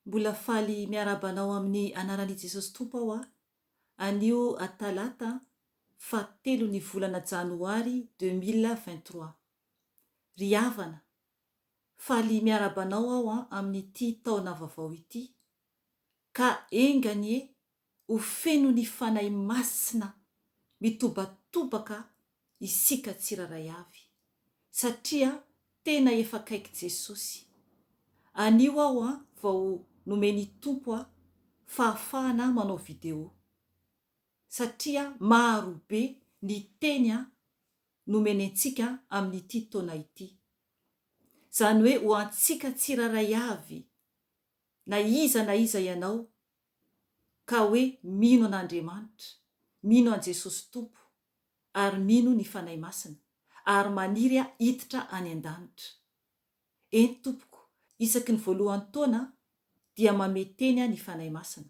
Mbola faly miarahaba anao amin'ny anaran'i Jesosy Tompo aho anio talata faha telo ny volana janoary 2023. Ry havana, faly miarahaba anao aho amin'ity taona vaovao ity, ka enga anie ho feno ny Fanahy Masina mitobatobaka isika tsirairay avy, satria tena efa akaiky Jesosy. Anio aho vao nomen'i Tompo ahy fahafahana manao video, satria maro be ny teny nomeny antsika amin'ity taona ity. Izany hoe ho antsika tsirairay avy, na iza na iza ianao, ka hoe mino an'Andriamanitra, mino an'i Jesosy Tompo, ary mino ny Fanahy Masina, ary maniry hiditra any an-danitra. Eny tompoko, isaky ny voalohan'ny taona dia mamehy teny ny Fanahy Masina.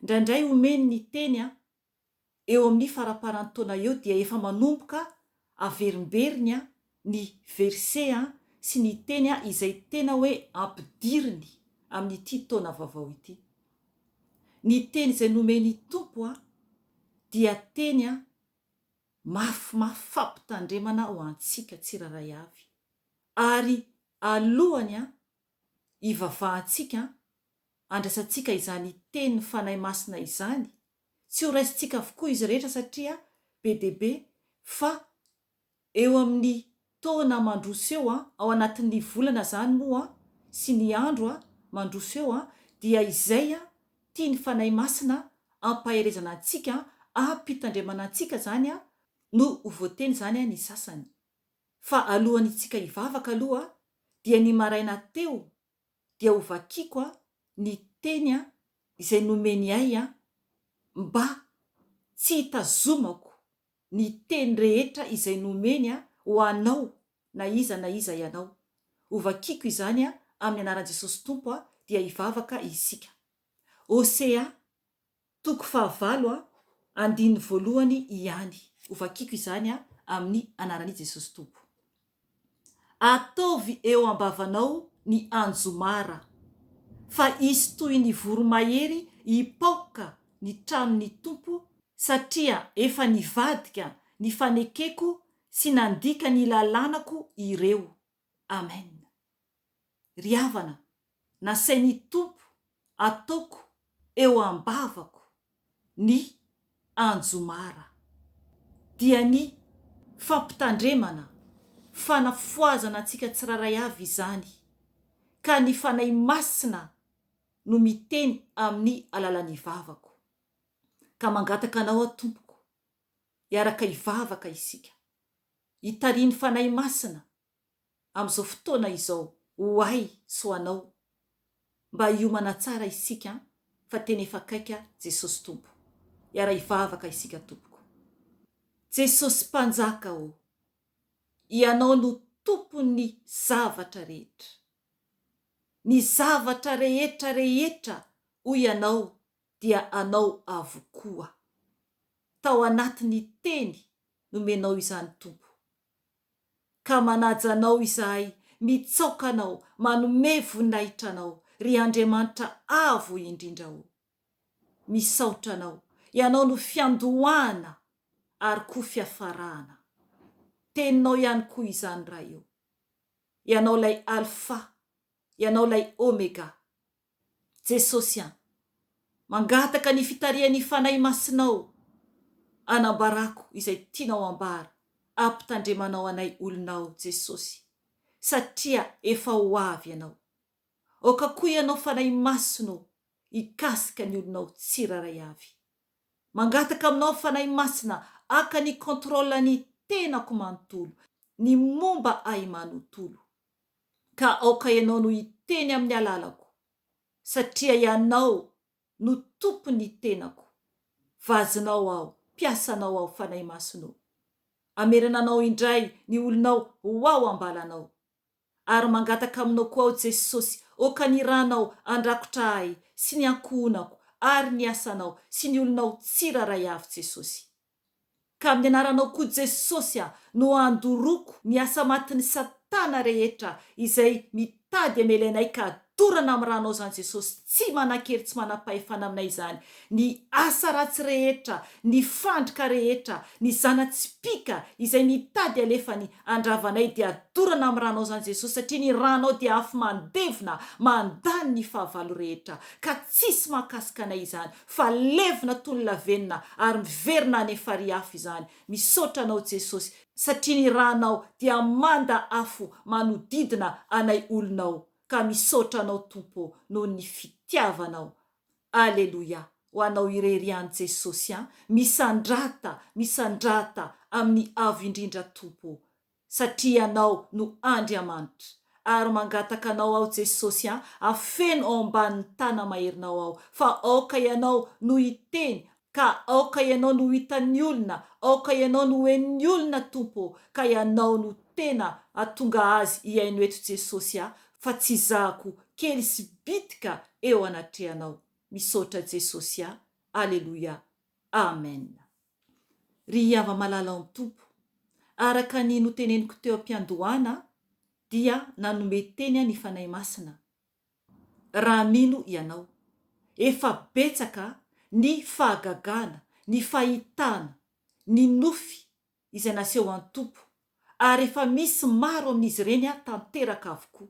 Indraindray omeny ny teny eo amin'ny faramparan'ny taona eo dia efa manomboka averimberiny ny verset sy ny teny izay tena hoe ampidiriny amin'ity taona vaovao ity. Ny teny izay nomen'ny Tompo dia teny mafimafy fampitandremana ho antsika tsirairay avy. Ary alohany hivavahantsika andraisantsika izany tenin'ny Fanahy Masina izany, tsy ho raisintsika avokoa izy rehetra satria be dia be fa eo amin'ny taona mandroso eo, ao anatin'ny volana izany moa sy ny andro mandroso eo dia izay tian'ny Fanahy Masina ampaherezana antsika, ampitandremana antsika izany no ho voateny izany ny sasany. Fa alohan'itsika hivavaka aloha dia ny maraina teo dia ho vakiako ny teny izay nomeny ahy mba tsy hitazomako ny teny rehetra izay nomeny ho anao na iza na iza ianao. Ho vakiako izany amin'ny anaran'i Jesosy Tompo dia hivavaka isika. Hosea Toko fahavalo andininy voalohany ihany. Ho vakiako izany amin'ny anaran'i Jesosy Tompo. Ataovy eo am-bavanao ny anjomara, fa hisy toy ny voromahery hipaoka ny tranon'ny Tompo, satria efa nivadika ny fanekeko sy nandika ny lalànako ireo. Amen. Ry havana, nasain'ny Tompo ataoko eo am-bavako ny anjomara, dia ny fampitandremana, fanafohazana antsika tsirairay avy izany, ka ny Fanahy Masina no miteny amin'ny alalan'ny vavako. Ka mangataka anao aho Tompoko, hiaraka hivavaka isika, hitarihin'ny Fanahy Masina amin'izao fotoana izao ho ahy sy ho anao mba hiomana tsara isika fa tena efa akaika Jesosy Tompo. Hiara hivavaka isika tompoko. Jesosy Mpanjaka ô, Ianao no Tompon'ny zavatra rehetra. Ny zavatra rehetra rehetra hoy Ianao dia Anao avokoa. Tao anatin'ny teny nomenao izany Tompo. Ka manaja Anao izahay, mitsaoka Anao, manome voninahitra Anao, ry Andriamanitra Avo Indrindra o! Misaotra Anao, Ianao no fiandohana ary koa fiafarana. Teninao ihany koa izany Ray o! Ianao ilay Alpha, Ianao ilay Omega. Jesosy an! Mangataka ny fitarihan'ny Fanahy Masinao anambarako izay tianao ambara ampitandremanao anay olonao Jesosy satria efa ho avy Ianao. Aoka koa Ianao Fanahy Masina ô hikasika ny olonao tsirairay avy. Mangataka aminao Fanahy Masina haka ny contrôle ny tenako manontolo, ny momba ahy manotolo. Ka aoka Ianao no hiteny amin'ny alalako, satria Ianao no Tompon'ny tenako. Vazinao aho, mpiasanao aho, Fanahy Masina ô. Amerana Anao indray ny olonao ho ao am-balanao. Ary mangataka Aminao koa aho Jesosy, aoka ny Rànao handrakotra ahy sy ny ankohonako ary ny asanao sy ny olonao tsirairay avy Jesosy. Ka amin'ny anaranao koa Jesosy a no andoroko ny asa matin'i satana rehetra izay mitady hamely anay ka Dorana amin'ny ranao izany Jesosy, tsy manan-kery tsy manam-pahefana aminay izany, ny asa ratsy rehetra, ny fandrika rehetra, ny zana-tsipìka izay mitady alefany handrava anay dia dorana amin'ny ranao izany Jesosy satria ny ranao dia afo mandevona mandany ny fahavalo rehetra ka tsisy mahakasika anay izany fa levona toy ny lavenona ary miverina any farihy afo izany Misaotra anao Jesosy satria ny ranao dia manda afo manodidina anay olonao ka misaotra anao Tompo ô noho ny fitiavanao Aleloia ho anao irery ihany Jesosy a misandrata misandrata amin'ny avo indrindra Tompo ô satria Ianao no Andriamanitra ary mangataka Anao aho Jesosy a, afeno ao ambanin'ny tana-maherinao aho fa aoka Ianao no hiteny ka aoka Ianao no ho hitan'ny olona, aoka Ianao no ho henon'ny olona Tompo ô, ka Ianao no tena hatonga azy hihaino eto Jesosy a, fa tsy zahako kely sy bitika eo anatrehanao. Misaotra Jesosy a. Aleloia. Amen. Ry hava-malala ao amin'ny Tompo, araka ny noteneniko teo am-piandohana dia nanome teny ny Fanahy Masina, raha mino ianao. Efa betsaka ny fahagagana, ny fahitana, ny nofy izay naseho an'ny Tompo, ary efa misy maro amin'izy ireny tanteraka avokoa.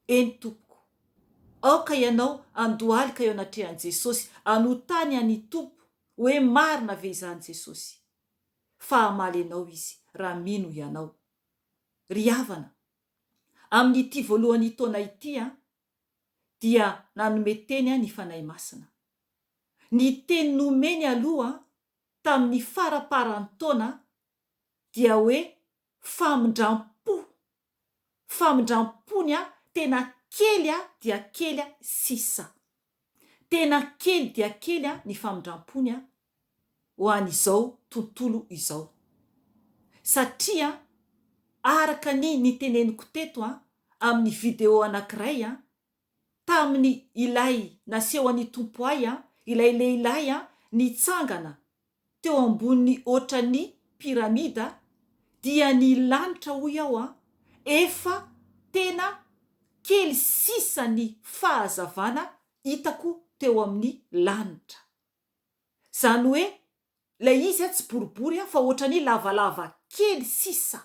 Eny tompoko. Aoka ianao handohalika eo anatrehan'i Jesosy, hanotany an'i Tompo hoe marina ve izany Jesosy? Fa hamaly anao Izy raha mino ianao. Ry havana, amin'ity voalohan'ny taona ity dia nanome teny ny Fanahy Masina. Ny teny nomeny aloha tamin'ny faraparan'ny taona dia hoe famindram-po, famindram-pony tena kely dia kely sisa. Tena kely dia kely ny famindram-pony ho an'izao tontolo izao. Satria araka ny niteneniko teto amin'ny video anankiray tamin'ny ilay nasehon'ny Tompo ahy ilay lehilahy nitsangana teo ambonin'ny ohatran'ny pyramida dia ny lanitra hoy aho an, efa tena kely sisa ny fahazavana hitako teo amin'ny lanitra. Izany hoe ilay izy an tsy boribory an fa ohatran'ny lavalava kely sisa.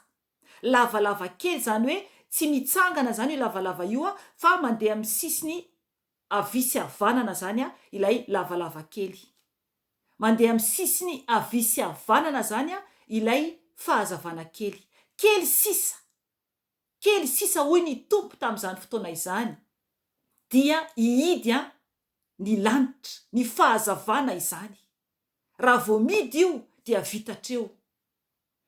Lavalava kely izany hoe tsy mitsangana izany io lavalava io an fa mandeha amin'ny sisiny havia sy havanana izany ilay lavalava kely. Mandeha amin'ny sisiny havia sy havanana izany ilay fahazavana kely. Kely sisa, kely sisa hoy ny Tompo tamin'izany fotoana izany, dia hihidy ny lanitra, ny fahazavana izany. Raha vao mihidy io dia vita hatreo.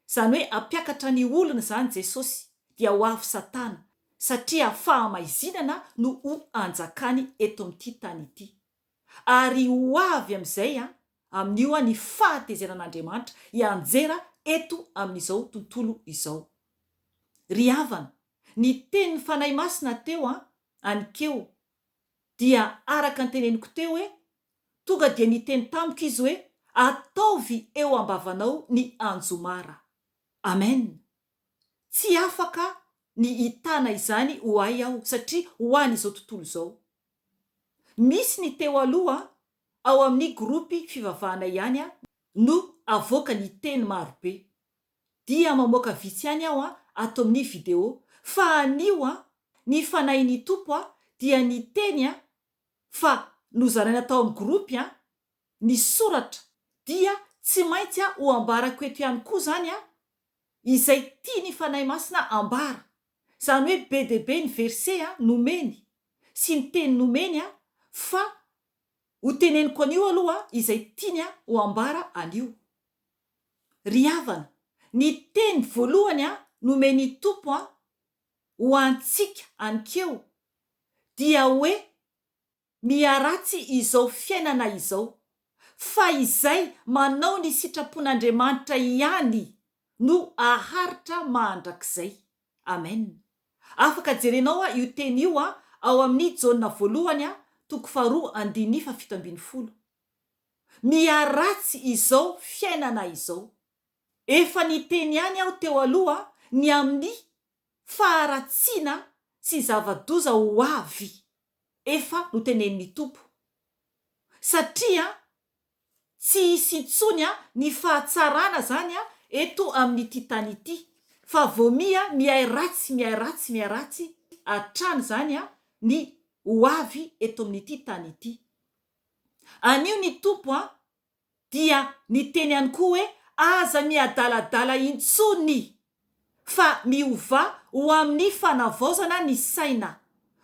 Izany hoe hampiakatra ny olona izany Jesosy dia ho avy Satana satria fahamaizinana no ho anjakany eto amin'ity tany ity. Ary ho avy amin'izay amin'io ny fahatezeran'Andriamanitra hianjera eto amin'izao tontolo izao. Ry havana, ny tenin'ny Fanahy Masina teo anikeo dia araka ny teneniko teo hoe Tonga dia niteny tamiko izy hoe, Ataovy eo am-bavanao ny anjomara. Amen! Tsy afaka ny hitana izany ho ahy aho satria ho an'izao tontolo izao. Misy ny teo aloha ao amin'ny gropy fivavahana ihany no avoaka ny teny marobe. Dia mamoaka vitsy ihany aho ato amin'ny video fa anio ny Fanahin'ny Tompo dia niteny fa nozaraina tao amin'ny groupe an, ny soratra dia tsy maintsy ho ambarako eto ihany koa izany an, izay tian'ny Fanahy Masina ambara, izany hoe be dia be ny verset an nomeny sy ny teny nomeny an, fa ho teneniko anio aloha izay tiany ho ambara anio. Ry havana, ny teny voalohany an nomen'ny Tompo an ho antsika anikeo dia hoe miharatsy izao fiainana izao, fa izay manao ny sitrapon'Andriamanitra ihany no haharitra mandrakizay. Amen. Afaka jerenao io teny io ao amin'ny Jaona voalohany toko faharoa andininy fahafito ambinifolo. Miharatsy izao fiainana izao. Efa niteny ihany aho teo aloha ny amin'ny faharatsiana. sy zava-doza ho avy efa notenenin'ny Tompo. Satria tsy hisy intsony ny fahatsarana zany eto amin'ity tany ity fa vao miha mihay ratsy mihay ratsy mihay ratsy hatrany zany ny ho avy eto amin'ity tany ity. Anio ny Tompo dia niteny ihany koa hoe aza miadaladala intsony fa miovà ho amin'ny fanavaozana ny saina.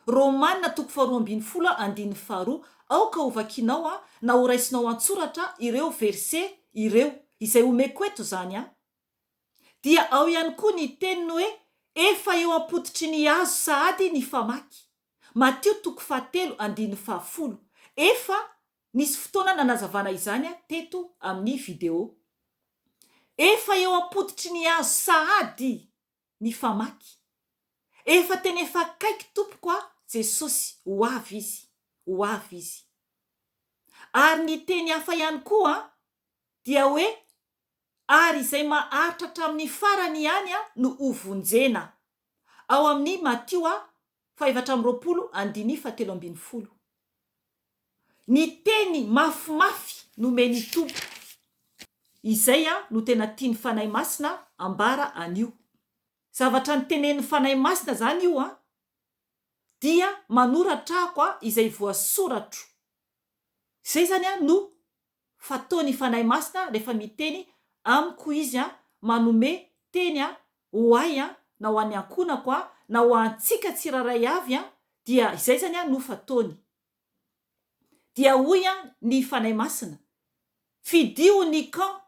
Romana toko faharoa ambin'ny folo andininy faharoa Aoka hovakianao na horaisinao an-tsoratra ireo verset ireo, izay omeko eto izany an. Dia ao ihany koa ny teniny hoe efa eo am-pototry ny hazo sahady ny famaky. Matio toko fahatelo andininy fahafolo. Efa Nisy fotoana nanazavana izany teto amin'ny video. Efa eo am-pototry ny hazo sahady ny famaky. Efa tena efa akaiky tompoko a Jesosy ho avy izy, ho avy izy. Ary ny teny hafa ihany koa dia hoe ary izay maharitra hatramin'ny farany ihany no ho vonjena. Ao amin'ny Matio faha-24 andininy faha-13. Ny teny mafimafy nomen'ny Tompo. Izay no tena tian'ny Fanahy Masina ambara anio. Zavatra notenenin'ny Fanahy Masina izany io an, dia manoratra ako izay voasoratro. Izay izany an no fataon'ny Fanahy Masina rehefa miteny amiko Izy an, manome teny an ho ahy an, na ho an'ny ankohonako an, na ho antsika tsirairay avy an, dia izay izany an no fataony. Dia hoy an ny Fanahy Masina, Fidio ny camp,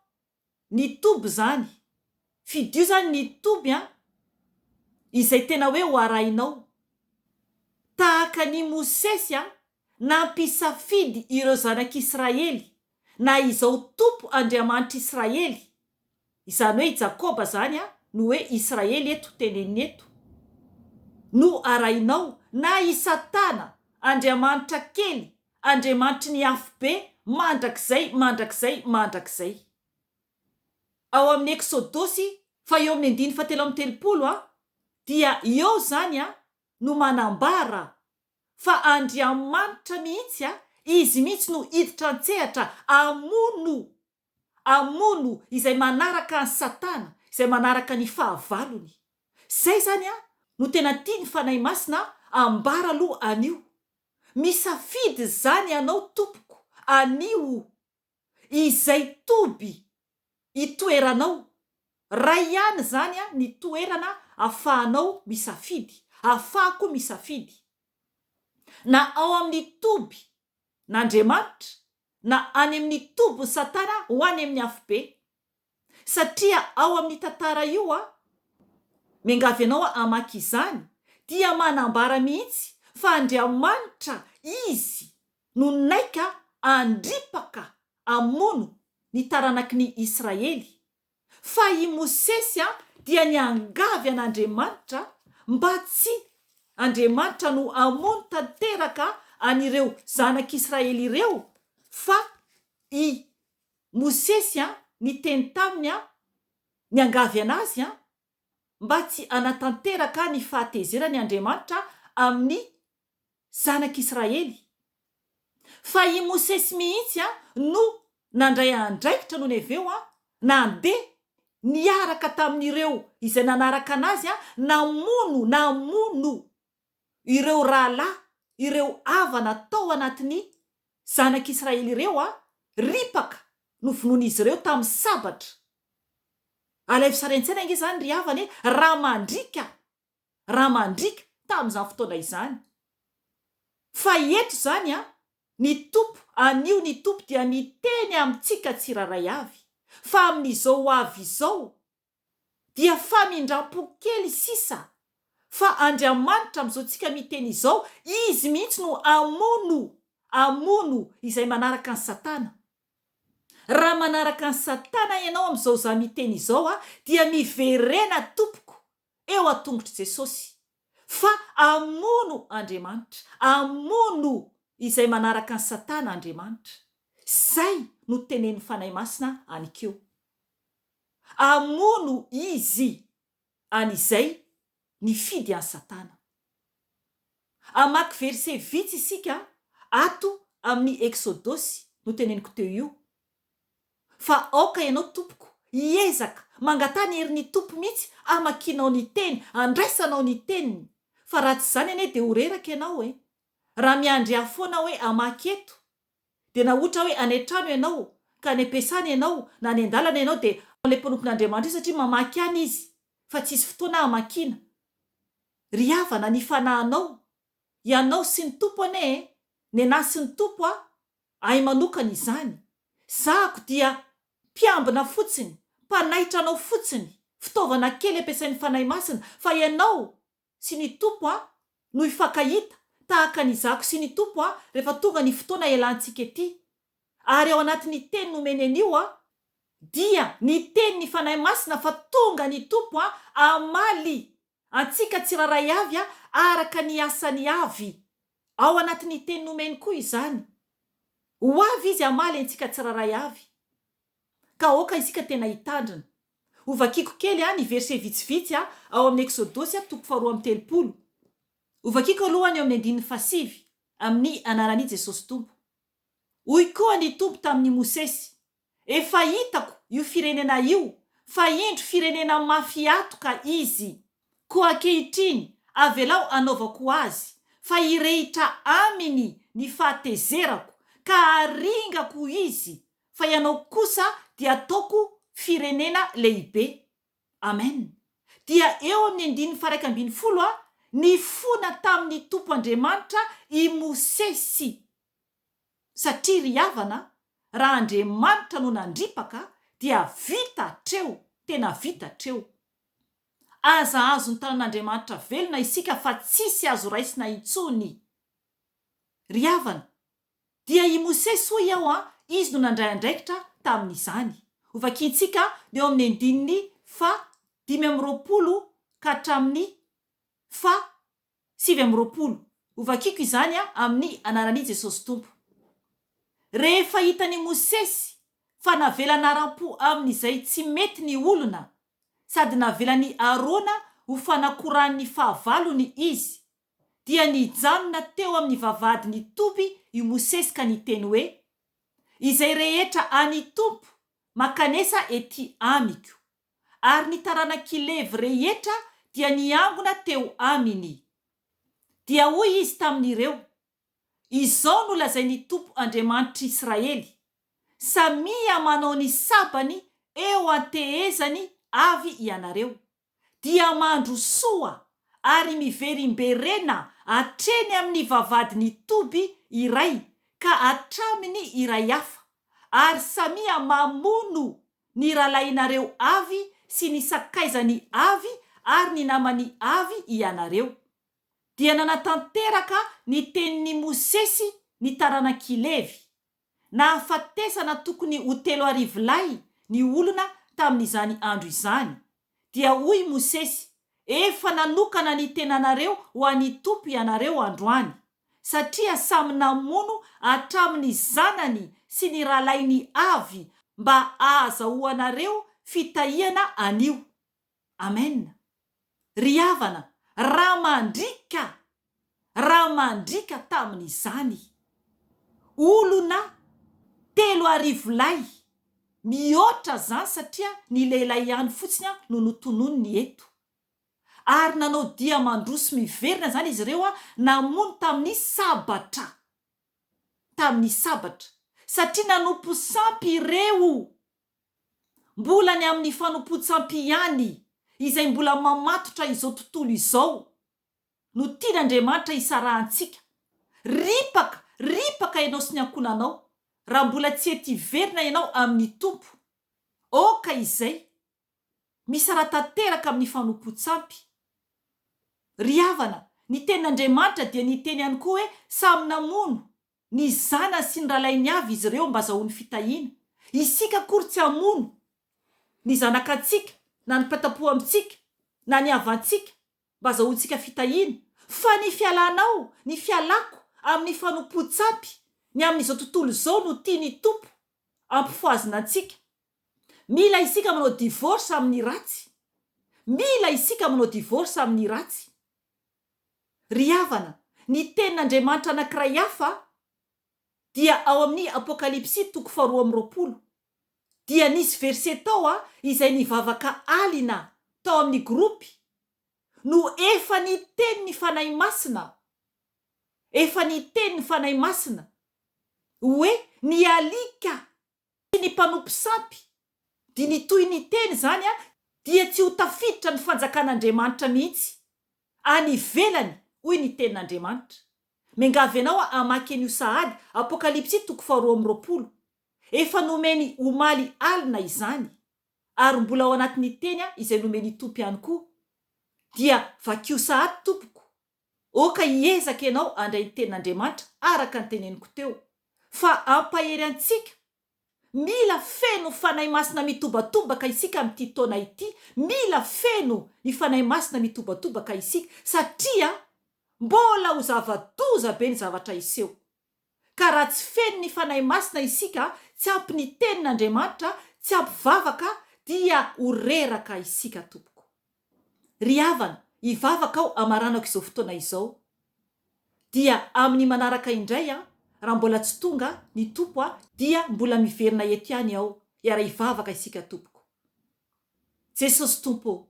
ny toby izany, fidio izany ny toby an, izay tena hoe ho arahinao. Tahaka an'i Mosesy an, nampisafidy ireo zanak'Israely, na izao Tompo Andriamanitr'Israely, Izany hoe i Jakoba izany no hoe Israely eto teneniny eto, no arahinao, na i Satana, andriamanitra kely, andriamanitry ny afobe mandrakizay mandrakizay mandrakizay. Ao amin'ny Eksodosy fa eo amin'ny andininy fahatelo amby telopolo dia eo izany no manambara fa Andriamanitra mihitsy, Izy mihitsy no hiditra an-tsehatra hamono hamono izay manaraka an'i Satana, izay manaraka ny fahavalony. Izay izany no tena tian'ny Fanahy Masina ambara aloha anio. Misafidy izany ianao tompoko anio izay toby itoeranao. Ray ihany izany ny toerana afahanao misafidy, afahako misafidy. Na ao amin'ny toby n'Andriamanitra na any amin'ny tobin'i Satana ho any amin'ny afobe. Satria ao amin'ny tantara io aho, miangavy anao aho hamaky izany, dia manambara mihitsy fa Andriamanitra Izy no naika handripaka hamono ny taranaky ny Israely Fa i Mosesy dia niangavy an'Andriamanitra mba tsy Andriamanitra no hamono tanteraka an'ireo zanak'Israely ireo, fa i Mosesy niteny taminy, niangavy an'azy mba tsy hanatanteraka ny fahatezerany Andriamanitra amin'ny zanak'Israely. Fa i Mosesy mihitsy no nandray andraikitra nony avy eo, nandeha niaraka tamin'ireo izay nanaraka an'azy, namono, namono ireo rahalahy, ireo havana tao anatin'ny zanak'Israely ireo, ripaka novonoin'izy ireo tamin'ny sabatra. Alaivo sary an-tsaina ange izany ry havana e, raha mandriaka Raha mandriaka tamin'izany fotoana izany. Fa eto izany an, ny Tompo, anio ny Tompo dia miteny amintsika tsirairay avy, fa amin'izao ho avy izao, dia famindram-po kely sisa, fa Andriamanitra amin'izao tsika miteny izao, Izy mihitsy no hamono, hamono izay manaraka an'i Satana. Raha manaraka an'i Satana ianao amin'izao za miteny izao an, dia miverena tompoko eo an-tongotr'i Jesosy fa hamono Andriamanitra, hamono izay manaraka an'i Satana Andriamanitra. Izay no tenenin'ny Fanahy Masina anikeo. Hamono Izy an'izay nifidy an'i Satana. Hamaky verset vitsy isika ato amin'ny Eksodosy noteneniko teo io. Fa aoka ianao tompoko hiezaka mangataha ny herin'ny Tompo mihitsy hamakianao ny teny, handraisanao ny teniny. Fa raha tsy izany anie dia ho reraka ianao e. Raha miandry ahy foana hoe hamaky eto dia na ohatra hoe any an-trano ianao ka any am-piasana ianao na any an-dalana ianao dia ilay mpanompon'Andriamanitra io satria mamaky ihany izy fa tsisy fotoana hamakiana. Ry havana ny fanahinao, ianao sy ny Tompo anie e, nenahy sy ny Tompo a, ahy manokana izany. Zahako dia mpiambina fotsiny, mpanaitra anao fotsiny, fitaovana kely ampiasain'ny Fanahy Masina fa ianao sy ny Tompo a no hifankahita tahaka ny zahako sy ny Tompo a rehefa tonga ny fotoana hialantsika ety. Ary ao anatin'ny teny nomeny anio a dia niteny ny Fanahy Masina fa tonga ny Tompo a hamaly antsika tsirairay avy araka ny asany avy. Ao anatin'ny teny nomeny koa izany. Ho avy Izy hamaly antsika tsirairay avy. Ka aoka isika tena hitandrina. Hovakiko kely ny verset vitsivitsy ao amin'ny Eksodosy toko faharoa amby 30. Hovakiko aloha ny eo amin'ny andininy fahasivy, amin'ny anaran'i Jesosy Tompo. Hoy koa ny Tompo tamin'i Mosesy, Efa hitako io firenena io, fa indro firenena mafy hatoka izy. Koa ankehitriny avelao hanaovako azy, fa hirehitra aminy ny fahatezerako, ka haringako izy, fa ianao kosa dia hataoko firenena lehibe. Amen. Dia eo amin'ny andininy faha 11, nifona tamin'ny Tompo Andriamanitra i Mosesy. Satria ry havana, raha Andriamanitra no nandripaka dia vita hatreo, tena vita hatreo. Aza azon'ny tanan'Andriamanitra velona isika fa tsisy azo raisina intsony. Ry havana, dia i Mosesy hoy aho an, izy no nandray andraikitra tamin'izany. Hovakiantsika ny eo amin'ny andininy faha 25 ka hatramin'ny faha 29. Hovakiko izany amin'ny anaran'i Jesosy Tompo. Rehefa hitan'i Mosesy fa navela anaram-po amin'izay tsy mety ny olona, sady navelan'i Arona ho fanakoran'ny fahavalony izy, dia nijanona teo amin'ny vavahadin'ny toby i Mosesy ka niteny hoe, Izay rehetra an'ny Tompo mankanesa ety amiko. Ary ny taranak'i Levy rehetra dia niangona teo aminy. Dia hoy izy tamin'ireo, Izao no lazain'ny Tompo Andriamanitr'Israely, Samia manao ny sabany eo an-tehezany avy ianareo, dia mandrosoa ary miverimberena hatreny amin'ny vavahadin'ny toby iray ka hatramin'ny iray hafa, ary samia mamono ny rahalahinareo avy sy ny sakaizany avy ary ny namany avy ianareo. Dia nanatanteraka ny tenin'i Mosesy ny taranak'i Levy. Nahafatesana tokony ho 3000 lahy ny olona tamin'izany andro izany. Dia hoy Mosesy, Efa nanokana ny tenanareo ho an'ny Tompo ianareo androany, satria samy namono hatramin'ny zanany sy ny rahalahiny avy mba hahazahoanareo fitahiana anio. Amen. Ry havana, raha mandriaka, raha mandriaka tamin'izany, olona 3000 lahy, mihoatra izany satria ny lehilahy ihany fotsiny no notononiny eto. Ary nanao dia mandroso miverina izany izy ireo namono tamin'ny sabatra. Tamin'ny sabatra. Satria nanompo sampy ireo. Mbola ny amin'ny fanompoan-tsampy ihany, izay mbola mamatotra izao tontolo izao, no tian'Andriamanitra hisarahantsika. Ripaka, ripaka ianao sy ny ankohonanao, raha mbola tsy ety hiverina ianao amin'ny Tompo. Aoka izay. Misaraha tanteraka amin'ny fanompoan-tsampy. Ry havana, ny Tenin'Andriamanitra dia niteny ihany koa hoe samy namono ny zanany sy ny rahalahiny avy izy ireo mba azahoany fitahiana. Isika akory tsy hamono ny zanakantsika na ny mpitampo amintsika na ny havantsika mba azahoantsika fitahiana. Fa ny fialanao, ny fialako amin'ny fanompoan-tsampy, ny amin'izao tontolo izao no tian'ny Tompo ampifohazina antsika. Mila isika manao divorce amin'ny ratsy. Mila isika manao divorce amin'ny ratsy. Ry havana, Ny tenin'Andriamanitra anankiray hafa dia ao amin'ny Apokalypsy toko faharoa amby 20. Dia nisy verset tao izay nivavaka alina tao amin'ny groupe no efa niteny ny Fanahy Masina, efa niteny ny Fanahy Masina hoe ny alika sy ny mpanompo sampy dia nitohy niteny izany dia tsy ho tafiditra ny fanjakan'Andriamanitra mihitsy any ivelany hoy ny tenin'Andriamanitra. Miangavy anao aho hamaky an'io sahady Apokalypsy toko faharoa amby 20. Efa nomeny omaly alina izany ary mbola ao anatin'ny teny izay nomen'i Tompo ihany koa. Dia vakio sahady tompoko. Oka hiezaka ianao handray ny tenin'Andriamanitra araka ny teneniko teo. Fa hampahery antsika. Mila feno Fanahy Masina mitobatobaka isika amin'ity taona ity. Mila feno ny Fanahy Masina mitobatobaka isika satria mbola ho zava-doza be ny zavatra hiseho. Ka raha tsy feno ny Fanahy Masina isika, tsy ampy ny tenin'Andriamanitra, tsy ampy vavaka, dia ho reraka isika tompoko. Ry havana, hivavaka aho hamaranako izao fotoana izao. Dia amin'ny manaraka indray an, raha mbola tsy tonga ny Tompo an, dia mbola miverina eto ihany aho, hiara-hivavaka isika tompoko. Jesosy Tompo ô,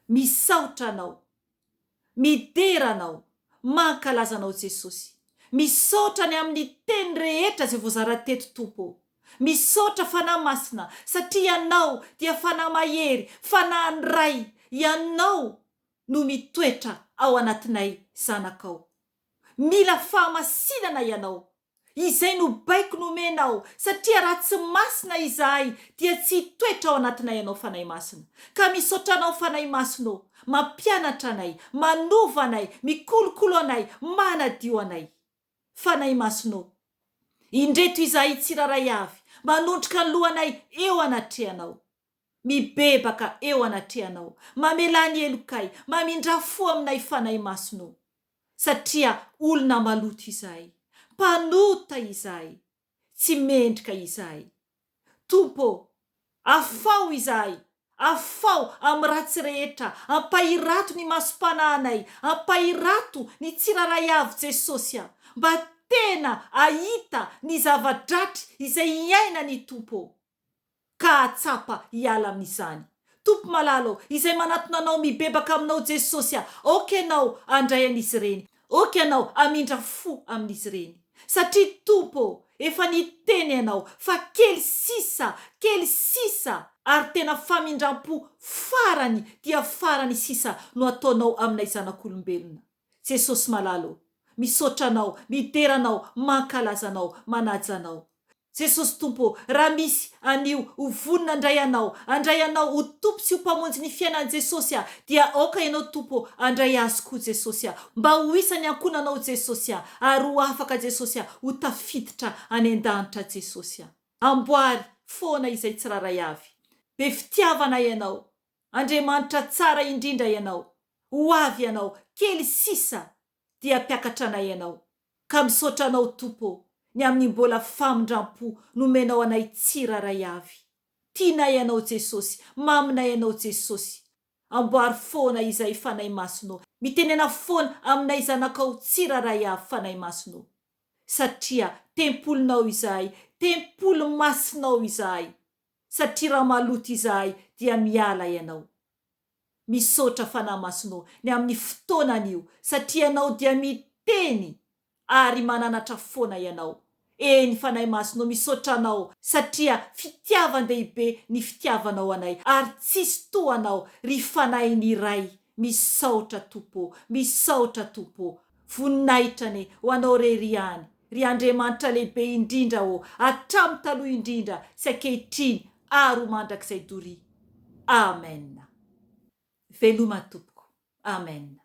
misaotra Anao Midera Anao, mankalaza Anao Jesosy. Misaotra ny amin'ny teny rehetra izay voazara teto Tompo ô. Misaotra Fanahy Masina satria Ianao dia Fanahy mahery, Fanahin'ny Ray, Ianao no mitoetra ao anatinay zanakao. Mila fahamasinana Ianao. Izay no baiko nomenao, satria raha tsy masina izahay dia tsy hitoetra ao anatinay Ianao Fanahy Masina. Ka misaotra Anao Fanahy Masina ô, mampianatra anay, manova anay, mikolokolo anay, manadio anay. Fanahy Masina ô, indreto izahay tsirairay avy, manondrika ny lohanay eo anatrehanao. Mibebaka eo anatrehanao. Mamelà ny helokay, mamindrà fo aminay Fanahy Masina ô. Satria olona maloto izahay, mpanota izahay, tsy mendrika izahay. Tompo ô, afaho izahay, afaho amin'ny ratsy rehetra, ampahirato ny masom-panahinay, ampahirato ny tsirairay avy Jesosy a, mba tena hahita ny zava-dratry izay iainany Tompo ô. ka hahatsapa hiala amin'izany. Tompo malala ô, izay manatona Anao mibebaka aminao Jesosy a, aoka Ianao handray an'izy ireny, aoka Ianao hamindra fo amin'izy ireny. Satria Tompo ô, efa niteny Ianao fa kely sisa, kely sisa, ary tena famindram-po farany dia farany sisa no ataonao aminay zanak'olombelona. Jesosy malala ô, misaotra Anao, midera Anao, mankalaza Anao, manaja Anao. Jesosy Tompo ô, raha misy anio ho vonona handray Anao, handray Anao ho Tompo sy ho Mpamonjy ny fiainany Jesosy a, dia aoka Ianao Tompo ô handray azy koa Jesosy a, mba ho isan'ny ankohonanao Jesosy a, ary ho afaka Jesosy a, ho tafiditra any an-danitra Jesosy a. Amboary foana izay tsirairay avy. Be fitiavana Ianao, Andriamanitra tsara indrindra Ianao, ho avy Ianao, kely sisa dia hampiakatra anay Ianao. Ka misaotra Anao Tompo ô, ny amin'ny mbola famindram-po nomenao anay tsirairay avy. Tianay Ianao Jesosy, maminay Ianao Jesosy. Amboary foana izahay Fanahy Masina ô. Mitenena foana aminay zanakao tsirairay avy Fanahy Masina ô. Satria tempolinao izahay, tempoly masinao izahay. Satria raha maloto izahay dia miala Ianao. Misaotra Fanahy Masina ô ny amin'ny fotoana anio satria Ianao dia miteny ary mananatra foana Ianao. Eny Fanahy Masina ô misaotra Anao satria fitiavan-dehibe ny fitiavanao anay ary tsisy toa Anao ry Fanahin'ny Ray misaotra Tompo ô misaotra Tompo ô voninahitra anie ho Anao rery ihany ry Andriamanitra lehibe indrindra ô hatramin'ny taloha indrindra sy ankehitriny ary ho mandrakizay doria. Amen. Veloma tompoko. Amen.